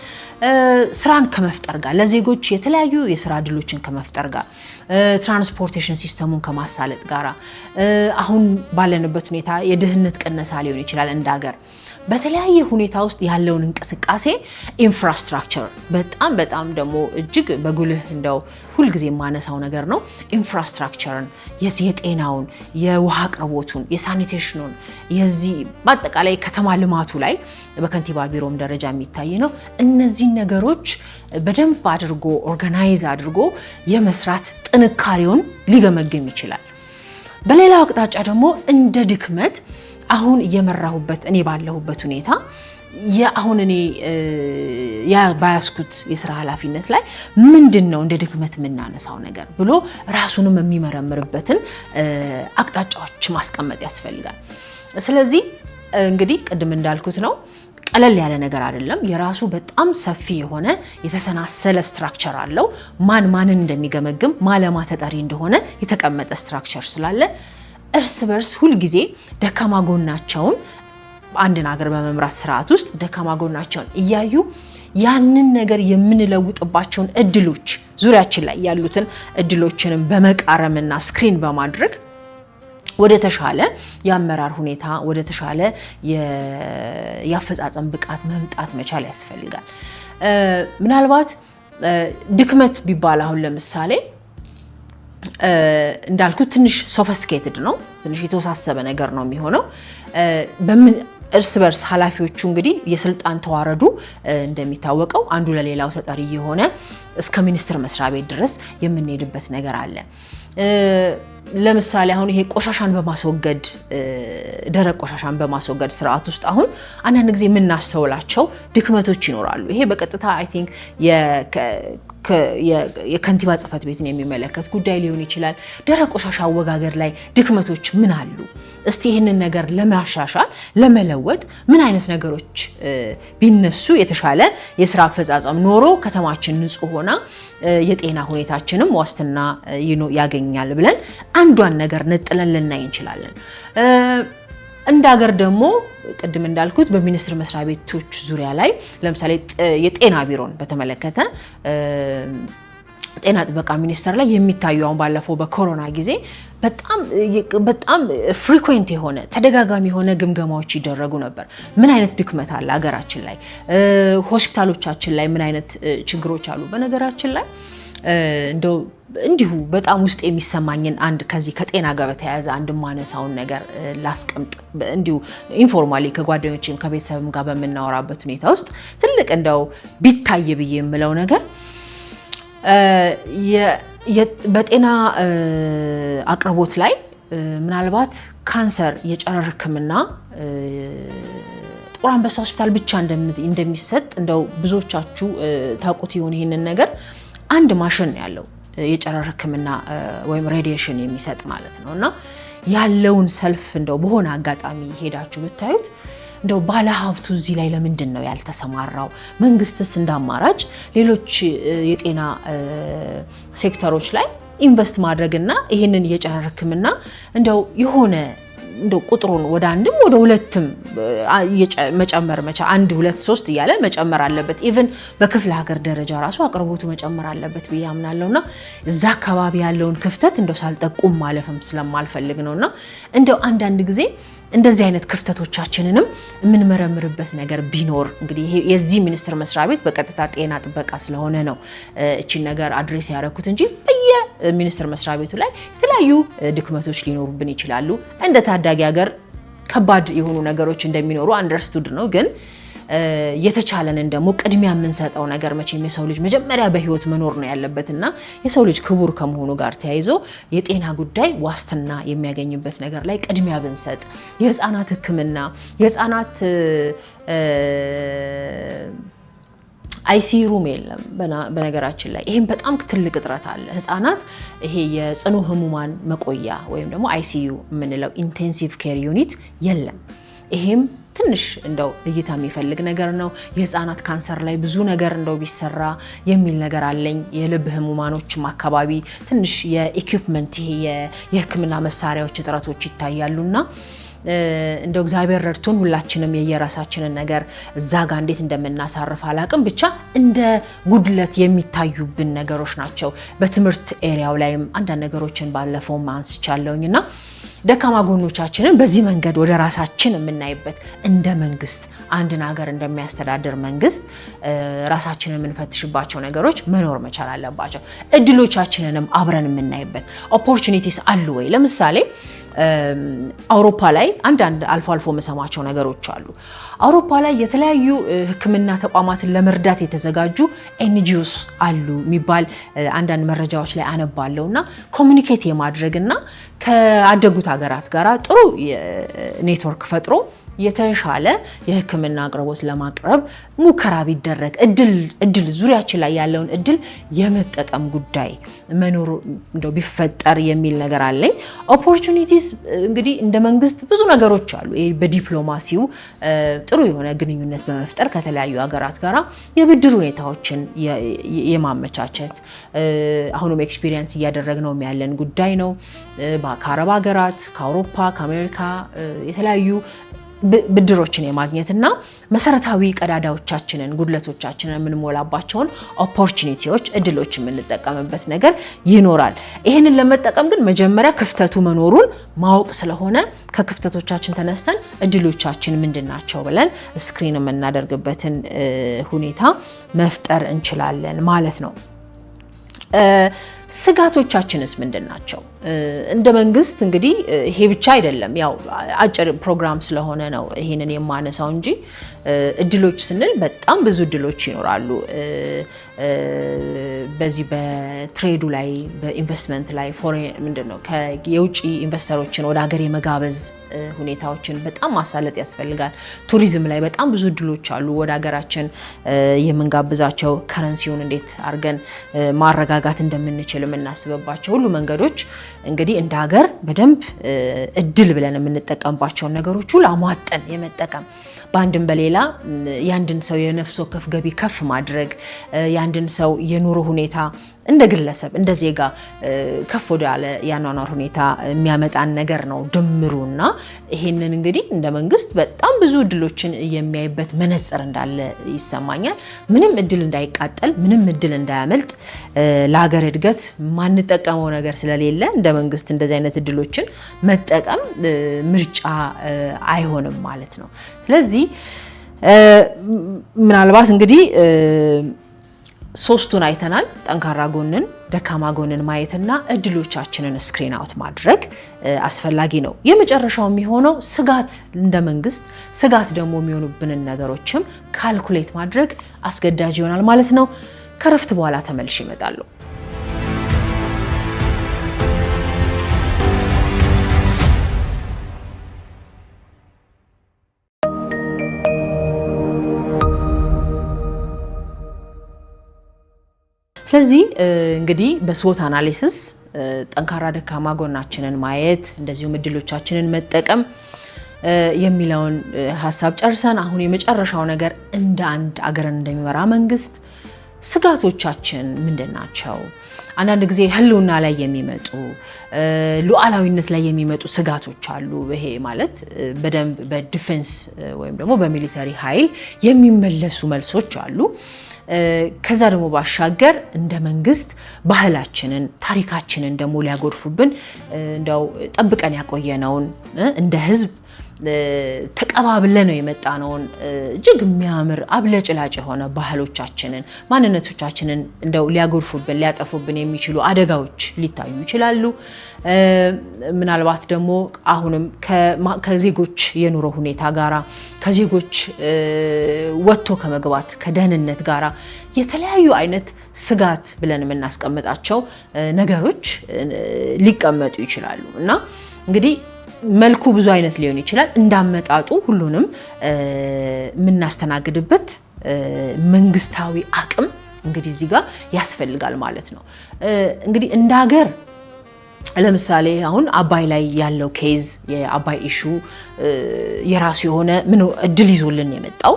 ስራን ከመፍጠር ጋር፣ ለዜጎች የተለያዩ የስራ እድሎችን ከመፍጠር ጋር፣ transportation system ኡን ከማሳለጥ ጋር፣ አሁን ባለንበት ሁኔታ የድህነት ቅነሳ ሊሆን ይችላል፣ እንደ ሀገር በተለያየ ሁኔታ ውስጥ ያለውን እንቅስቃሴ፣ infrastructure በጣም በጣም ደግሞ እጅግ በጉልህ እንደው ሁልጊዜ የማነሳው ነገር ነው። Infrastructure ን የዚህ የጤናውን፣ የውሃ አቅርቦቱን፣ የ sanitation ኑን፣ የዚህ በአጠቃላይ ከተማ ልማቱ ላይ በከንቲባ ቢሮም ደረጃ የሚታይ ነው። እነዚህን ነገሮች በደንብ አድርጎ organize አድርጎ የመስራት ጥንካሬውን ሊገመግም ይችላል። በሌላው አቅጣጫ ደግሞ እንደ ድክመት አሁን እየመራሁበት እኔ ባለሁበት ሁኔታ፣ የአሁን እኔ በያዝኩት የስራ ኃላፊነት ላይ ምንድን ነው እንደ ድክመት የምናነሳው ነገር ብሎ ራሱንም የሚመረምርበትን አቅጣጫዎች ማስቀመጥ ያስፈልጋል። ስለዚህ እንግዲህ ቅድም እንዳልኩት ነው፣ ቀለል ያለ ነገር አይደለም። የራሱ በጣም ሰፊ የሆነ የተሰናሰለ structure አለው። ማን ማንን እንደሚገመግም፣ ማን ለማ ተጠሪ እንደሆነ የተቀመጠ structure ስላለ እርስ በርስ ሁልጊዜ ደካማ ጎናቸውን፣ አንድን ሀገር በመምራት ስርዓት ውስጥ ደካማ ጎናቸውን እያዩ ያንን ነገር የምንለውጥባቸውን እድሎች፣ ዙሪያችን ላይ ያሉትን እድሎችንም በመቃረምና screen በማድረግ ወደ ተሻለ የአመራር ሁኔታ፣ ወደ ተሻለ የአፈጻጸም ብቃት መምጣት መቻል ያስፈልጋል። ምናልባት ድክመት ቢባል አሁን ለምሳሌ እንዳልኩት ትንሽ sophisticated ነው፣ ትንሽ የተወሳሰበ ነገር ነው የሚሆነው። በምን እርስ በርስ ኃላፊዎቹ እንግዲህ የስልጣን ተዋረዱ እንደሚታወቀው አንዱ ለሌላው ተጠሪ የሆነ እስከ ሚኒስቴር መስሪያ ቤት ድረስ የምንሄድበት ነገር አለ። ለምሳሌ አሁን ይሄ ቆሻሻን በማስወገድ፣ ደረቅ ቆሻሻን በማስወገድ ስርዓት ውስጥ አሁን አንዳንድ ጊዜ የምናስተውላቸው ድክመቶች ይኖራሉ። ይሄ በቀጥታ I think የከንቲባ ጽሕፈት ቤትን የሚመለከት ጉዳይ ሊሆን ይችላል። ደረቅ ቆሻሻ አወጋገድ ላይ ድክመቶች ምን አሉ? እስቲ ይህንን ነገር ለማሻሻል፣ ለመለወጥ ምን አይነት ነገሮች ቢነሱ የተሻለ የስራ አፈጻጸም ኖሮ ከተማችን ንጹህ ሆና የጤና ሁኔታችንም ዋስትና ያገኛል ብለን አንዷን ነገር ነጥለን ልናይ እንችላለን። እንደ ሀገር ደግሞ ቅድም እንዳልኩት በሚኒስቴር መስሪያ ቤቶች ዙሪያ ላይ ለምሳሌ የጤና ቢሮን በተመለከተ ጤና ጥበቃ ሚኒስቴር ላይ የሚታዩ አሁን ባለፈው በኮሮና ጊዜ በጣም በጣም frequent የሆነ፣ ተደጋጋሚ የሆነ ግምገማዎች ይደረጉ ነበር። ምን አይነት ድክመት አለ ሀገራችን ላይ? ሆስፒታሎቻችን ላይ ምን አይነት ችግሮች አሉ? በነገራችን ላይ እንደው እንዲሁ በጣም ውስጥ የሚሰማኝን አንድ ከዚህ ከጤና ጋር በተያያዘ አንድ ማነሳውን ነገር ላስቀምጥ። እንዲሁ informally ከጓደኞችም ከቤተሰብም ጋር በምናወራበት ሁኔታ ውስጥ ትልቅ እንደው ቢታይ ብዬ የምለው ነገር በጤና አቅርቦት ላይ ምናልባት ካንሰር የጨረር ሕክምና ጥቁር አንበሳ ሆስፒታል ብቻ እንደሚሰጥ እንደው ብዙዎቻችሁ ታውቁት ይሆን ይህንን ነገር። አንድ ማሽን ነው ያለው የጨረር ሕክምና ወይም radiation የሚሰጥ ማለት ነው። እና ያለውን ሰልፍ እንደው በሆነ አጋጣሚ ሄዳችሁ ብታዩት እንደው ባለሀብቱ እዚህ ላይ ለምንድን ነው ያልተሰማራው? መንግስትስ እንደ አማራጭ ሌሎች የጤና ሴክተሮች ላይ invest ማድረግና ይህንን የጨረር ሕክምና እንደው የሆነ እንደው ቁጥሩን ወደ አንድም ወደ ሁለትም መጨመር መቻ፣ አንድ፣ ሁለት፣ ሶስት እያለ መጨመር አለበት። Even በክፍለ ሀገር ደረጃ ራሱ አቅርቦቱ መጨመር አለበት ብዬ አምናለሁ። እና እዛ አካባቢ ያለውን ክፍተት እንደው ሳልጠቁም ማለፍም ስለማልፈልግ ነው። እና እንደው አንዳንድ ጊዜ እንደዚህ አይነት ክፍተቶቻችንንም የምንመረምርበት ነገር ቢኖር፣ እንግዲህ ይሄ የዚህ ሚኒስቴር መስሪያ ቤት በቀጥታ ጤና ጥበቃ ስለሆነ ነው እቺን ነገር address ያደረኩት እንጂ በየ ሚኒስቴር መስሪያ ቤቱ ላይ የተለያዩ ድክመቶች ሊኖሩብን ይችላሉ። እንደ ታዳጊ ሀገር ከባድ የሆኑ ነገሮች እንደሚኖሩ understood ነው። ግን የተቻለንን ደግሞ ቅድሚያ የምንሰጠው ነገር መቼም የሰው ልጅ መጀመሪያ በህይወት መኖር ነው ያለበት እና የሰው ልጅ ክቡር ከመሆኑ ጋር ተያይዞ የጤና ጉዳይ ዋስትና የሚያገኝበት ነገር ላይ ቅድሚያ ብንሰጥ፣ የህፃናት ሕክምና፣ የህፃናት ICU room የለም በነገራችን ላይ። ይህም በጣም ትልቅ እጥረት አለ። ህፃናት ይሄ የጽኑ ህሙማን መቆያ ወይም ደግሞ ICU የምንለው intensive care unit የለም። ይሄም ትንሽ እንደው እይታ የሚፈልግ ነገር ነው። የህፃናት ካንሰር ላይ ብዙ ነገር እንደው ቢሰራ የሚል ነገር አለኝ። የልብ ህሙማኖችም አካባቢ ትንሽ የ equipment፣ ይሄ የህክምና መሳሪያዎች እጥረቶች ይታያሉና እንደው እግዚአብሔር ረድቶን ሁላችንም የየራሳችንን ነገር እዛ ጋር እንዴት እንደምናሳርፍ አላቅም። ብቻ እንደ ጉድለት የሚታዩብን ነገሮች ናቸው። በትምህርት area ው ላይም አንዳንድ ነገሮችን ባለፈውም አንስቻለሁኝ እና ደካማ ጎኖቻችንን በዚህ መንገድ ወደ ራሳችን የምናይበት፣ እንደ መንግስት፣ አንድን ሀገር እንደሚያስተዳድር መንግስት ራሳችንን የምንፈትሽባቸው ነገሮች መኖር መቻል አለባቸው። እድሎቻችንንም አብረን የምናይበት opportunities አሉ ወይ? ለምሳሌ አውሮፓ ላይ አንዳንድ አልፎ አልፎ የምሰማቸው ነገሮች አሉ። አውሮፓ ላይ የተለያዩ ሕክምና ተቋማትን ለመርዳት የተዘጋጁ NGOs አሉ የሚባል አንዳንድ መረጃዎች ላይ አነባለሁ። እና communicate የማድረግና ከአደጉት ሀገራት ጋር ጥሩ ኔትወርክ ፈጥሮ የተሻለ የሕክምና አቅርቦት ለማቅረብ ሙከራ ቢደረግ፣ እድል ዙሪያችን ላይ ያለውን እድል የመጠቀም ጉዳይ መኖሩ እንደው ቢፈጠር የሚል ነገር አለኝ። Opportunities እንግዲህ እንደ መንግስት ብዙ ነገሮች አሉ። በዲፕሎማሲው ጥሩ የሆነ ግንኙነት በመፍጠር ከተለያዩ ሀገራት ጋራ የብድር ሁኔታዎችን የማመቻቸት አሁንም experience እያደረግነው ያለን ጉዳይ ነው። ከአረብ ሀገራት፣ ከአውሮፓ፣ ከአሜሪካ የተለያዩ ብድሮችን የማግኘትና መሰረታዊ ቀዳዳዎቻችንን፣ ጉድለቶቻችንን የምንሞላባቸውን opportunity ዎች፣ እድሎች የምንጠቀምበት ነገር ይኖራል። ይህንን ለመጠቀም ግን መጀመሪያ ክፍተቱ መኖሩን ማወቅ ስለሆነ ከክፍተቶቻችን ተነስተን እድሎቻችን ምንድን ናቸው ብለን screen የምናደርግበትን ሁኔታ መፍጠር እንችላለን ማለት ነው። ስጋቶቻችንስ ምንድን ናቸው? እንደ መንግስት እንግዲህ ይሄ ብቻ አይደለም። ያው አጭር ፕሮግራም ስለሆነ ነው ይሄንን የማነሳው እንጂ እድሎች ስንል በጣም ብዙ እድሎች ይኖራሉ። በዚህ በ trade ኡ ላይ፣ በኢንቨስትመንት ላይ፣ foreign ምንድን ነው የውጭ investor ኦችን ወደ ሀገር የመጋበዝ ሁኔታዎችን በጣም ማሳለጥ ያስፈልጋል። ቱሪዝም ላይ በጣም ብዙ እድሎች አሉ። ወደ ሀገራችን የምንጋብዛቸው፣ currency ውን እንዴት አድርገን ማረጋጋት እንደምንችል የምናስብባቸው ሁሉ መንገዶች እንግዲህ እንደ ሀገር በደንብ እድል ብለን የምንጠቀምባቸውን ነገሮች ሁሉ አሟጠን የመጠቀም፣ በአንድም በሌላ የአንድን ሰው የነፍስ ወከፍ ገቢ ከፍ ማድረግ፣ የአንድን ሰው የኑሮ ሁኔታ እንደ ግለሰብ፣ እንደ ዜጋ ከፍ ወዳለ የአኗኗር ሁኔታ የሚያመጣን ነገር ነው ድምሩና ይሄንን እንግዲህ እንደ መንግስት በጣም ብዙ እድሎችን የሚያይበት መነጽር እንዳለ ይሰማኛል። ምንም እድል እንዳይቃጠል፣ ምንም እድል እንዳያመልጥ፣ ለሀገር እድገት ማንጠቀመው ነገር ስለሌለ እንደ መንግስት እንደዚህ አይነት እድሎችን መጠቀም ምርጫ አይሆንም ማለት ነው። ስለዚህ ምናልባት እንግዲህ ሶስቱን አይተናል። ጠንካራ ጎንን፣ ደካማ ጎንን ማየትና እድሎቻችንን screen out ማድረግ አስፈላጊ ነው። የመጨረሻው የሚሆነው ስጋት፣ እንደ መንግስት ስጋት ደግሞ የሚሆኑብንን ነገሮችም calculate ማድረግ አስገዳጅ ይሆናል ማለት ነው። ከረፍት በኋላ ተመልሼ እመጣለሁ። ስለዚህ እንግዲህ በ SWOT analysis ጠንካራ ደካማ ጎናችንን ማየት እንደዚሁም እድሎቻችንን መጠቀም የሚለውን ሀሳብ ጨርሰን አሁን የመጨረሻው ነገር እንደ አንድ አገርን እንደሚመራ መንግስት ስጋቶቻችን ምንድን ናቸው? አንዳንድ ጊዜ ህልውና ላይ የሚመጡ፣ ሉዓላዊነት ላይ የሚመጡ ስጋቶች አሉ። ይሄ ማለት በደንብ በ defense ወይም ደግሞ በ military ኃይል የሚመለሱ መልሶች አሉ። ከዛ ደግሞ ባሻገር እንደ መንግስት ባህላችንን፣ ታሪካችንን ደግሞ ሊያጎድፉብን፣ እንደው ጠብቀን ያቆየነውን፣ እንደ ህዝብ ተቀባብለን ነው የመጣነውን እጅግ የሚያምር አብለጭላጭ የሆነ ባህሎቻችንን፣ ማንነቶቻችንን እንደው ሊያጎድፉብን፣ ሊያጠፉብን የሚችሉ አደጋዎች ሊታዩ ይችላሉ። ምናልባት ደግሞ አሁንም ከዜጎች የኑሮ ሁኔታ ጋራ፣ ከዜጎች ወጥቶ ከመግባት፣ ከደህንነት ጋራ የተለያዩ አይነት ስጋት ብለን የምናስቀምጣቸው ነገሮች ሊቀመጡ ይችላሉ እና እንግዲህ መልኩ ብዙ አይነት ሊሆን ይችላል። እንዳመጣጡ ሁሉንም የምናስተናግድበት መንግስታዊ አቅም እንግዲህ እዚህ ጋር ያስፈልጋል ማለት ነው። እንግዲህ እንደ ሀገር ለምሳሌ አሁን አባይ ላይ ያለው case፣ የአባይ issue የራሱ የሆነ ምን እድል ይዞልን የመጣው፣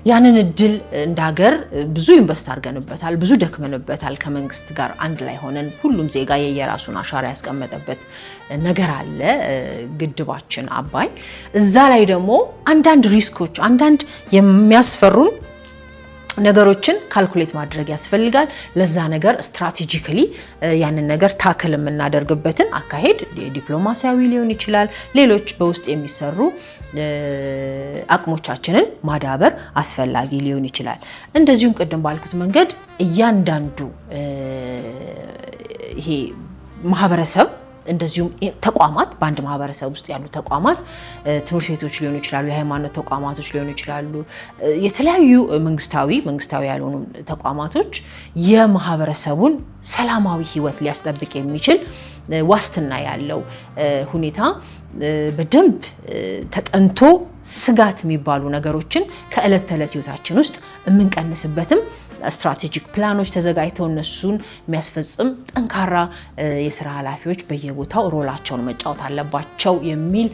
ያንን እድል እንደ ሀገር ብዙ invest አድርገንበታል፣ ብዙ ደክመንበታል። ከመንግስት ጋር አንድ ላይ ሆነን ሁሉም ዜጋ የየራሱን አሻራ ያስቀመጠበት ነገር አለ። ግድባችን አባይ፣ እዛ ላይ ደግሞ አንዳንድ risk ኦች፣ አንዳንድ የሚያስፈሩን ነገሮችን calculate ማድረግ ያስፈልጋል። ለዛ ነገር strategically ያንን ነገር tackle የምናደርግበትን አካሄድ ዲፕሎማሲያዊ ሊሆን ይችላል። ሌሎች በውስጥ የሚሰሩ አቅሞቻችንን ማዳበር አስፈላጊ ሊሆን ይችላል። እንደዚሁም ቅድም ባልኩት መንገድ እያንዳንዱ ይሄ ማህበረሰብ እንደዚሁም ተቋማት፣ በአንድ ማህበረሰብ ውስጥ ያሉ ተቋማት፣ ትምህርት ቤቶች ሊሆኑ ይችላሉ፣ የሃይማኖት ተቋማቶች ሊሆኑ ይችላሉ፣ የተለያዩ መንግስታዊ፣ መንግስታዊ ያልሆኑ ተቋማቶች የማህበረሰቡን ሰላማዊ ህይወት ሊያስጠብቅ የሚችል ዋስትና ያለው ሁኔታ በደንብ ተጠንቶ ስጋት የሚባሉ ነገሮችን ከእለት ተዕለት ህይወታችን ውስጥ የምንቀንስበትም strategic plan ኦች ተዘጋጅተው እነሱን የሚያስፈጽም ጠንካራ የስራ ኃላፊዎች በየቦታው role ኣቸውን መጫወት አለባቸው የሚል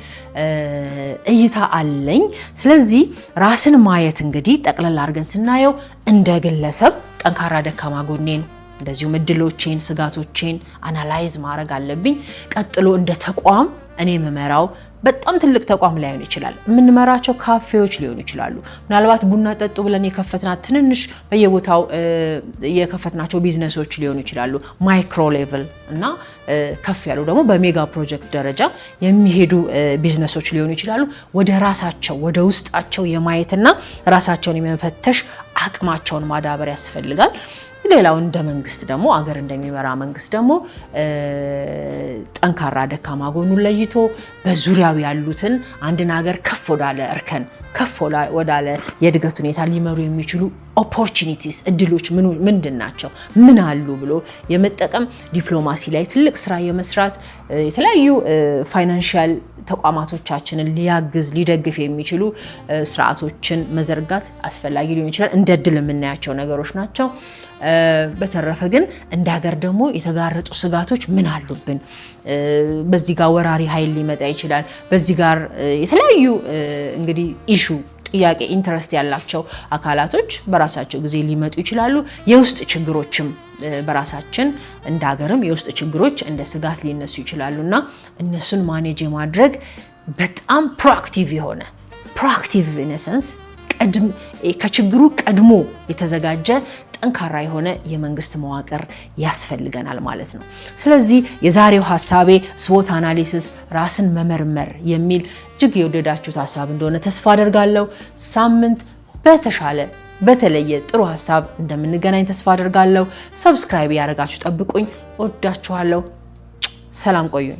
እይታ አለኝ። ስለዚህ ራስን ማየት እንግዲህ ጠቅለል አድርገን ስናየው እንደ ግለሰብ ጠንካራ ደካማ ጎኔን እንደዚሁም እድሎቼን፣ ስጋቶቼን analyze ማድረግ አለብኝ። ቀጥሎ እንደ ተቋም እኔ የምመራው በጣም ትልቅ ተቋም ላይሆን ይችላል። የምንመራቸው ካፌዎች ሊሆኑ ይችላሉ። ምናልባት ቡና ጠጡ ብለን የከፈትናት ትንንሽ በየቦታው የከፈትናቸው ቢዝነሶች ሊሆኑ ይችላሉ። Micro level እና ከፍ ያሉ ደግሞ በ mega project ደረጃ የሚሄዱ ቢዝነሶች ሊሆኑ ይችላሉ። ወደ ራሳቸው፣ ወደ ውስጣቸው የማየትና ራሳቸውን የመፈተሽ አቅማቸውን ማዳበር ያስፈልጋል። ሌላው እንደ መንግስት ደግሞ፣ አገር እንደሚመራ መንግስት ደግሞ ጠንካራ ደካማ ጎኑን ለይቶ በዙሪያው ያሉትን አንድን ሀገር ከፍ ወዳለ እርከን፣ ከፍ ወዳለ የእድገት ሁኔታ ሊመሩ የሚችሉ opportunities፣ እድሎች ምንድን ናቸው፣ ምን አሉ ብሎ የመጠቀም፣ ዲፕሎማሲ ላይ ትልቅ ስራ የመስራት፣ የተለያዩ financial ተቋማቶቻችንን ሊያግዝ ሊደግፍ የሚችሉ ስርዓቶችን መዘርጋት አስፈላጊ ሊሆን ይችላል። እንደ እድል የምናያቸው ነገሮች ናቸው። በተረፈ ግን እንደ ሀገር ደግሞ የተጋረጡ ስጋቶች ምን አሉብን? በዚህ ጋር ወራሪ ኃይል ሊመጣ ይችላል። በዚህ ጋር የተለያዩ እንግዲህ issue፣ ጥያቄ፣ interest ያላቸው አካላቶች በራሳቸው ጊዜ ሊመጡ ይችላሉ። የውስጥ ችግሮችም በራሳችን እንደ ሀገርም የውስጥ ችግሮች እንደ ስጋት ሊነሱ ይችላሉ እና እነሱን manage የማድረግ በጣም proactive የሆነ፣ proactive in a sense ከችግሩ ቀድሞ የተዘጋጀ ጠንካራ የሆነ የመንግስት መዋቅር ያስፈልገናል ማለት ነው። ስለዚህ የዛሬው ሀሳቤ SWOT analysis፣ ራስን መመርመር የሚል እጅግ የወደዳችሁት ሀሳብ እንደሆነ ተስፋ አደርጋለሁ። ሳምንት በተሻለ በተለየ ጥሩ ሀሳብ እንደምንገናኝ ተስፋ አደርጋለሁ። Subscribe ያደረጋችሁ ጠብቁኝ። ወዳችኋለሁ። ሰላም ቆዩኝ።